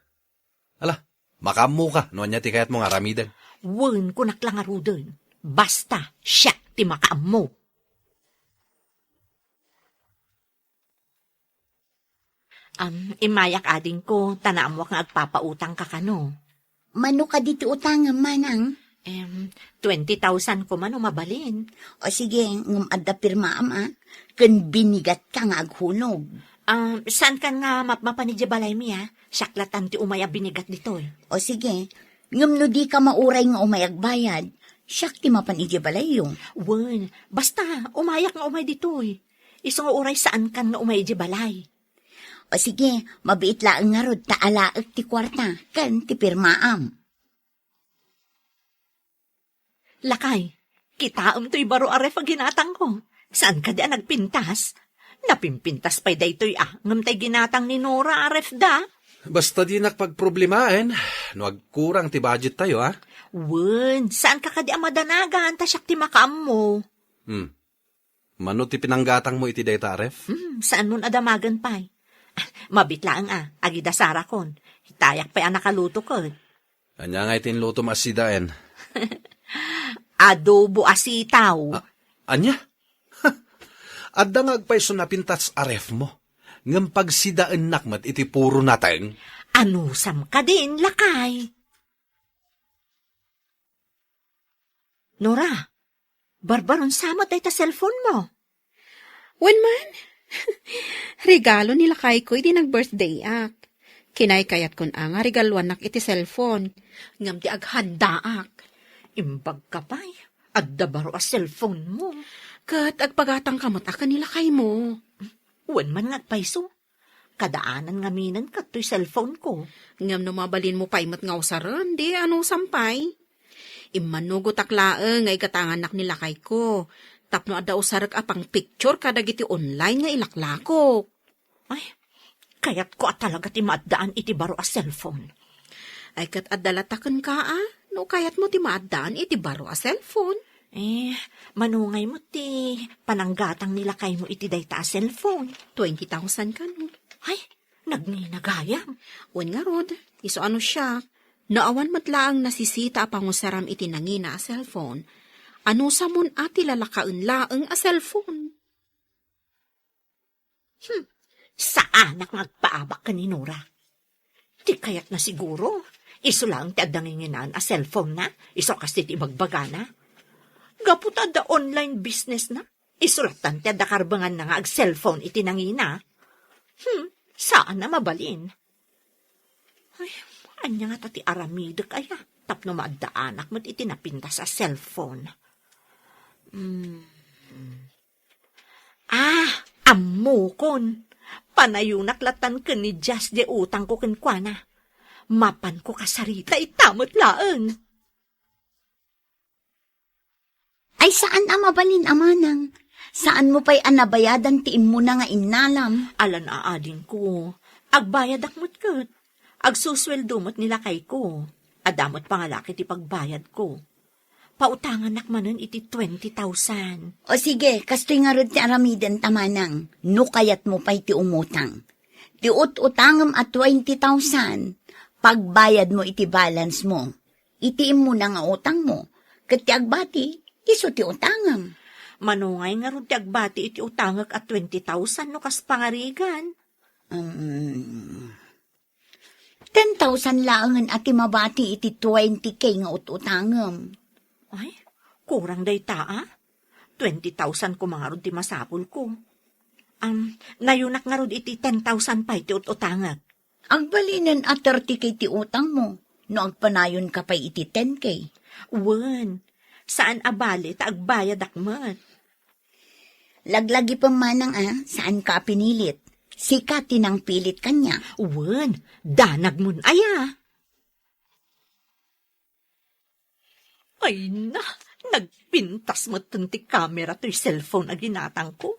Ala, makaammo ka no ania ti kayatmo nga aramiden. Wen, kunak la ngaruden. Basta, siak ti makaammo. Am, immayak adingko, ta naammoak nga agpapautang ka kano. Mano kadi ti utangem, manang? Em, twenty thousand koma no mabalin. O sige, ngem adda pirmaam, a? Ken binigat ka nga aghunong. Ah, saan kan nga mapmapan idiay balaymi, a? Siak latan ti umay a binigat ditoy. O sige, ngem no di ka mauray nga umay agbayad, siak ti mapan idiay balayyo. Wen, basta, umayak nga umay ditoy. Isu nga uray saan kan nga umay idiay balay. O sige, mabiit laeng ngarud ta alaek ti kuarta ken ti pirmaam. Lakay, kitaem toy baro a ref a ginatangko. Saan kadi a nagpintas? Napimpintas pay daytoy a, ngem tay ginatang ni Nora a ref da. Basta dinak pagproblemaen no agkurang ti budget tayo, a? Wen, saan ka kadi a madanagan ta siak ti makaammo? Hmm. Mano ti pinanggatangmo iti dayta a ref? Hmm, saan mon a damagen pay? Ah, mabit laeng a, agidasarakon. Itayak pay a nakaluto ket. Ania ngay ti inlutom a sidaen? Adobo a sitaw. A-, ania? Adda nga agpayso napintas a refmo. Ngem pagsidaennak met iti puro nateng. Anusam kadin, lakay? Nora, barbarun sa met dayta cellphone mo. Wen man, regalo ni lakayko idi nag-birthday-ak. Kinaykayat kon a nga regaluannak iti cellphone. Ngem ti aghandaak. Imbag ka pay, adda baro a cellphone mo. Ket agpagatangka met a ken ni lakaymo. Wen man nga agpayso. Kadaanan ngamin ket toy cellphone ko. Ngem no mabalinmo pay met nga usaren, di anusam pay? Immanugotak laeng nga igatangannak ni lakayko, tapno adda usarek a pangpicture kadagiti online nga ilaklakok. Ay, kayatko a talaga ti maaddaan iti baro a cellphone. Ay, ket adda latta kenka a, no kayatmo ti maaddaan iti baro a cellphone. Eh, manungay met ti pananggatang ni lakaymo iti dayta a cellphone? Twenty thousand kano. Ay, nagninagayam. Wen ngarud, isu a no siak, no awan met laeng nasisita a pangusaram iti nangina a cellphone, anusamon a ti lalakaen laeng a cellphone? Hmm, saanak nga agpaabak ken ni Nora. Ti kayatna siguro, isu laeng ti adda nginginaan a cellphone-na, isu a kas ti ibagbagana. Gapu ta adda online business-na, isu lattan ti adda karbenganna nga ag-cellphone iti nangina. Hmm, saan a mabalin. Ay, ania ngata ti aramidek aya, tapno maaddaanak met iti napintas a cellphone? Hmm. Ah, ammokon. Panayonak lattan ken ni Jazz diay utangko kenkuana. Mapanko kasarita ita met laeng. Ay, saan a mabalin a manang. Saanmo pay a nabayadan ti immuna nga innalam. Alan a adingko. Agbayadak met ket. Agsusueldo met ni lakayko. Adda met pangalaki ti pagbayadko. Pautangannak manen iti twenty thousand. O sige, kastoy ngarud ti aramidenta, manang, no kayatmo pay ti umutang. Ti ut-utangem a twenty thousand, pagbayadmo iti balance mo. Iti immuna nga utangmo, ket ti agbati, isu ti utangem. Manungay ngarud ti agbati iti utangek a twenty thousand no kas pangarigan? Um, Ten thousand laengen a ti mabati iti twenty K nga ut-utangem. Ay, kurang dayta, a? Twenty thousand koma ngarud ti masapulko. Am, nayonak ngarud iti ten thousand pay ti ut-utangek. Agbalinen a thirty K ti utangmo no agpanayonka pay iti ten K. Wen, saan a bale ta agbayadak met. Laglagipem manang a, saanka a pinilit. Sika ti nangpilit kaniak. Wen, danagmon aya. Ay na, nagpintas metten ti kamera toy cellphone a ginatangko.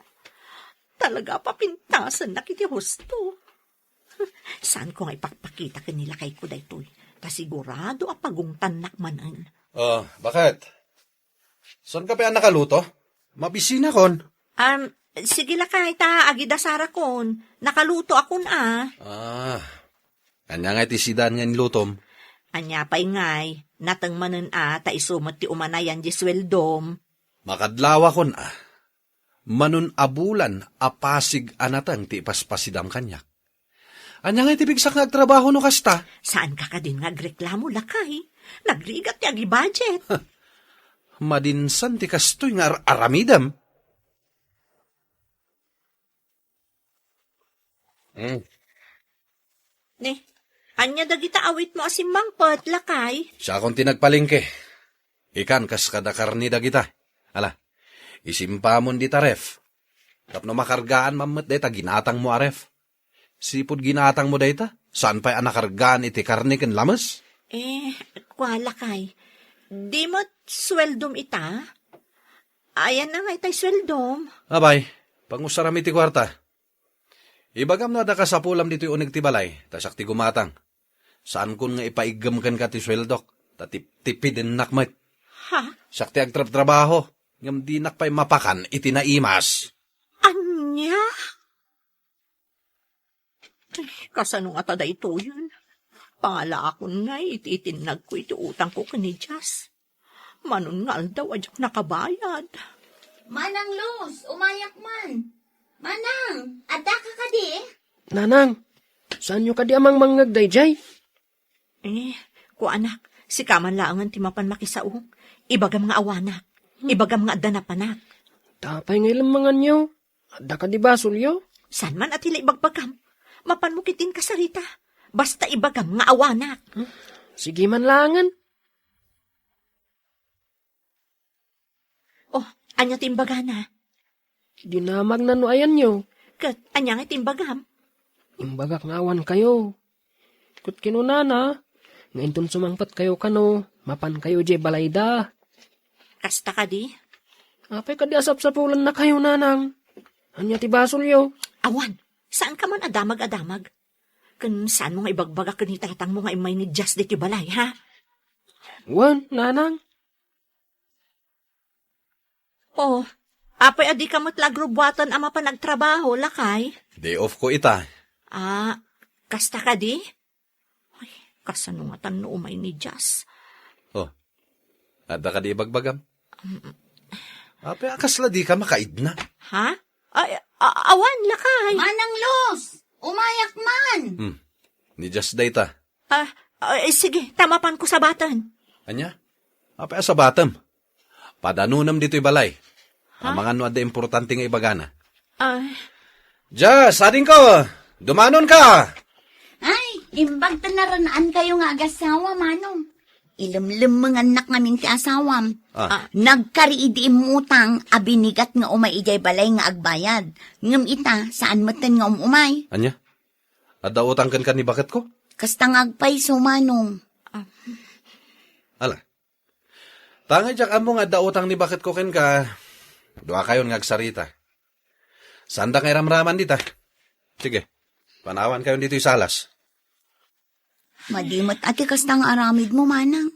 Talaga a papintasennak iti husto. Saanko nga ipakpakita ken ni lakayko daytoy, ta sigurado a pagungtannak manen. Oh, baket? Saanka pay a nakaluto? Mabisinakon. Am, sige lakay, ta agidasarakon. Nakalutoakon a. Ah, ania ngay ti sidan nga inlutom? Ania pay ngay, nateng manen a, ta isu met ti umanayan di sueldom. Makadlawakon a. Manon a bulan a pasig a nateng ti ipaspasidam kaniak. Ania ngay ti pigsak nga agtrabaho no kasta? Saanka kadin nga agreklamo, lakay? Nagrigat ti agibudget. Madinsan ti kastoy nga ar-, aramidem. Hmm. Ne, ania dagita awitmo a simmangpet, lakay? Siakon ti nagpalengke. Ikan kas kada karne dagita. Ala, isimpamon dita ref. Tapno makargaan man met dayta ginatangmo a ref. Sipud ginatangmo dayta, saan pay a nakargaan iti karne ken lames? Eh, kua lakay, di met sueldom ita? Ayan na nga itay sueldom. Abay, pangusaram iti kuarta. Ibagam no adda kasapulam ditoy uneg ti balay, ta siak ti gumatang. Saankon nga ipaiggem kenka ti sueldok, ta tip-, tipidennak met. Ha? Siak ti agtrabtrabaho, ngem dinak pay mapakan iti naimas. Ania? Ay, kasano ngata daytoyen? Pangalaakon ngay iti itinnagko iti utangko ken ni Jazz. Manon nga aldaw a diak nakabayad. Manang Luz, umayak man. Manang, addaka kadi? Nanang, Saanyo kadi a mangmangngeg daydiay? Eh, kuanak, sika man laengen ti mapan makisao. Ibagam nga awanak. Hmm. Ibagam nga adda napanak. Apay nga ilemmenganyo? Adda kadi basolyo? Saan man a ti la ibagbagam? Mapanmo ketdin kasarita. Basta ibagam nga awanak. Hmm? Sige man laengen. Oh, ania ti imbagana? Dinamagna no ayanyo. Ket ania nga ti imbagam? Imbagak nga awan kayo. Ket kinunana, nga inton sumangpet kayo kano, mapan kayo idiay balayda. Kasta kadi? Apay kadi a sapsapulannakayo, nanang? Ania ti basolyo? Awan, saan ka man adamag-adamag. Ken saan mo nga ibagbaga ken ni tatang mo nga immay ni Jas ditoy balay, ha? Wen, nanang. Oh, apay a dika met la agrubbuaten a mapan agtrabaho, lakay? Day off ko ita. Ah, kasta kadi? Ay, kasano ngatan no umay ni Jas? Oh, adda kadi ibagbagam? Mm. Apay a kasla dika makaidna? Ha? Ay, a-, awan, lakay. Manang Luz, umayak man. Hmm, ni Jas dayta. Ah, ah, eh, sige, ta mapanko sabaten. Ania? Apay a sabatem? Padanunem ditoy balay. Ha? Amangan no adda importante nga ibagana. Ah. Jas, adingko, dumanonka! Ay, imbag ta naranaan kayo nga agasawa, Manong. Ilemlemmengannak ngamin ti asawam. Ah. Ah. Nagkari idi immutang a binigat nga umay idiay balay nga agbayad. Ngem ita, saan metten nga um-umay. Ania? Adda utang kenka ni baketko? Kasta nga agpayso, Manong. Ah. Ala. Ta nga diak ammo nga adda utang ni baketko kenka, duakayon nga agsarita. Saanda nga iramraman dita. Sige, panawankayon ditoy salas. Madi met a ti kasta nga aramidmo, Manang.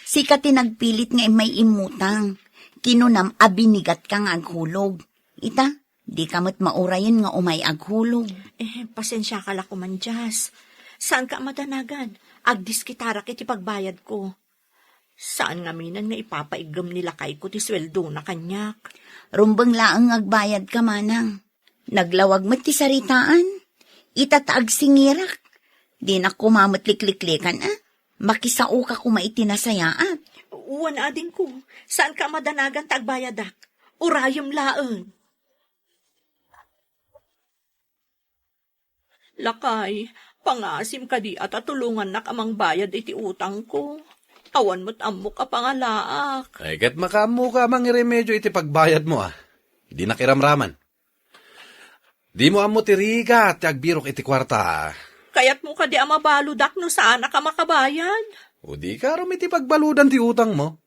Sika ti nagpilit nga immay immutang. Kinunam a binigatka nga aghulog. Ita, dika met maurayen nga umay aghulog. Eh, pasensiaka la koman, Jas. Saanka a madanagan? Agdiskitarak iti pagbayadko. Saan ngaminen nga ipapaiggem ni lakayko ti sueldona kaniak. Rumbeng laeng nga agbayadka, Manang. Naglawag met ti saritaan. Ita ta agsingirak. Dinak koma met likliklikan, a. Makisaoka koma iti nasayaat. Wen, adingko, saanka a madanagan ta agbayadak. Urayem laeng. Lakay, pangasim kadi a ta tulongannak a mangbayad iti utangko. Awan met ammok a pangalaak. Ay, ket makaammoka a mangiremedio iti pagbayadmo, a. Dinak iramraman. Dimo ammo ti rigat ti agbirok iti kuarta. Kayatmo kadi a mabaludak no saanak a makabayad? O di ka arum iti pagbaludan ti utangmo.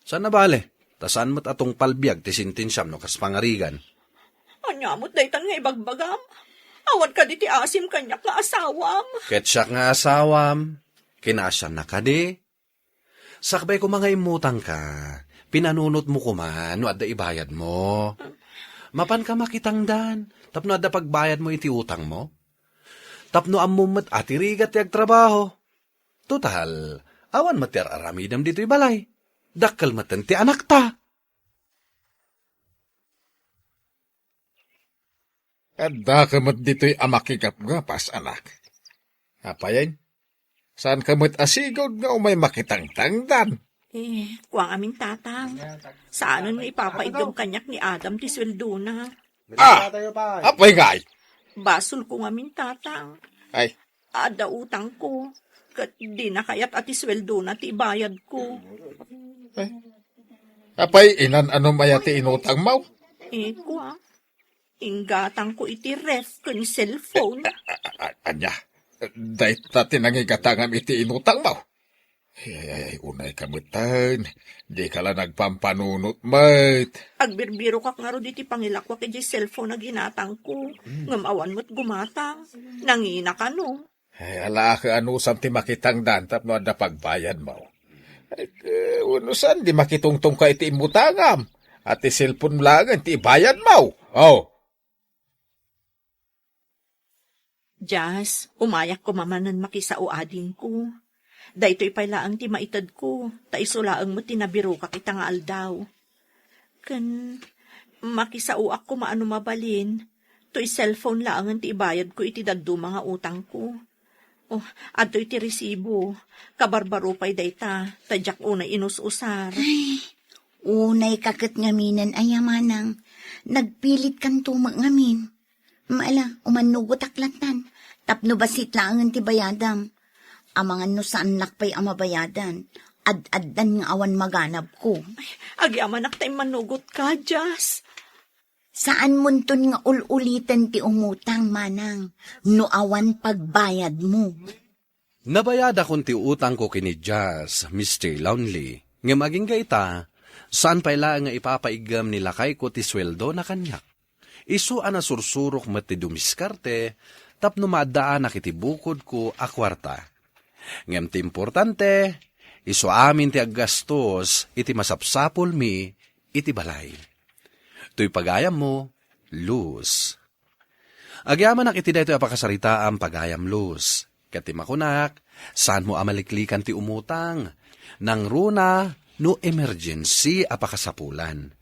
Saan a bale, ta saan met a tungpal biag ti sentensiam no kas pangarigan. Ania met daytan nga ibagbagam? Awan kadi ti asim kaniak nga asawam? Ket siak nga asawam, kinaasiannak kadi? Sakbay koma nga immutangka, pinanunotmo koma no adda ibayadmo. Mapanka makitangdan tapno adda pagbayadmo iti utangmo. Tapno ammom met a ti rigat ti agtrabaho. Total, awan met ti ar-aramidem ditoy balay. Dakkel metten ti anakta. Adda ka met ditoy a makigapgapas, anak. Apayen, saan ka met a sigud nga umay makitangtangdan? Eh, kuang amin, tatang. Saanen nga ipapaiggem kaniak ni Adam ti sueldona. Ah! Apay ngay? Basol ko ngamin, tatang. Ay. Adda utangko. Ket dina kayat a ti sueldona ti ibayadko. Ay. Apay, inan-anom aya ti inutangmo? Eh, kua. Inggatangko iti ref ken cellphone. A-, a-, a-, ania? Dayta ti nangigatangam iti inutangmo? Ay, ay, ay, unay ka metten. Di ka la nagpampanunot met. Agbirbirokak ngarud iti pangilakwak iti cellphone a ginatangko. Hmm. Ngem awan met gumatang. Nangina kano. Ay, ala ka anusam ti makitangdan tapno adda pagbayadmo. Ay, eh, unusan, di makitungtong ka iti immutangam. A ti cellphone laengen ti ibayadmo. Oh. Jas, umayak koma manen makisao adingko. Daytoy pay laeng ti maitedko, ta isu laeng met ti nabirokak ita nga aldaw. Ken makisaoak koma a no mabalin, Toy cellphone laengen ti ibayadko iti dadduma nga utangko. Oh, adtoy ti resibo. Kabarbaro pay dayta, ta diak unay inus-usar. Ay, unay ka ket ngaminen, aya manang. Nagpilitkanto met ngamin. Ala, umannugotak lattan. Tapno bassit laengen ti bayadam. Amangan no saannak pay a mabayadan. Ad-addan nga awan maganabko. Agyamanak ta immanugotka, Jas. Saanmonton nga ul-uliten ti umutang, manang, no awan pagbayadmo. Nabayadakon ti utangko ken ni Jas, Mister Lonely. Ngem agingga ita, saan pay laeng nga ipapaiggem ni lakayko ti sueldona kaniak. Isu a nasursurok met ti dumiskarte tapno maaddaanak iti bukodko a kuarta. Ngem ti importante, isu amin ti aggastos iti masapsapulmi iti balay. Toy pagayammo, Luz. Agyamanak iti daytoy a pakasaritaam, pagayam Luz. Ket ti makunak, saanmo a maliklikan ti umutang. Nangruna no emergency a pakasapulan.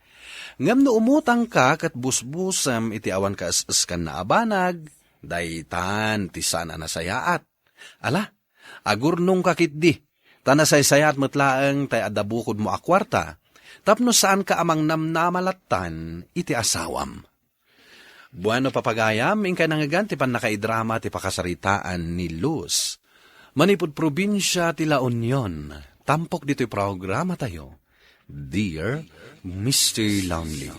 Ngem no umutangka ket busbusem iti awan kaes-eskanna a banag, daytan ti saan a nasayaat. Ala, agurnongka ketdi, ta nasaysayaat met laeng tay adda bukodmo a kuarta, tapno saanka a mangnamnama lattan iti asawam. Bueno, papagayam, inkay nangngegan ti pannakaidrama ti pakasaritaan ni Luz. Manipud probinsia ti La Union, tampok ditoy programatayo, Dear Mister Lonely.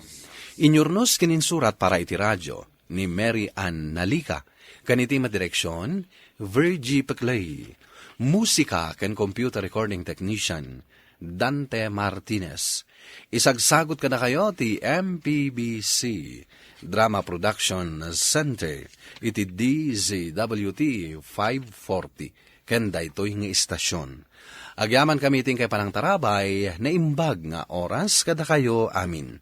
Inyurnos ken insurat para iti radio ni Mary Ann Nalica, ken iti madireksion, Virgie Peclay. Musika ken computer recording technician, Dante Martinez. Isagsagot kadakayo ti M P B C Drama Production Center iti D Z W T five forty ken daytoy nga istasion. Agyamankami iti inkay panangtarabay, naimbag nga oras kadakayo amin.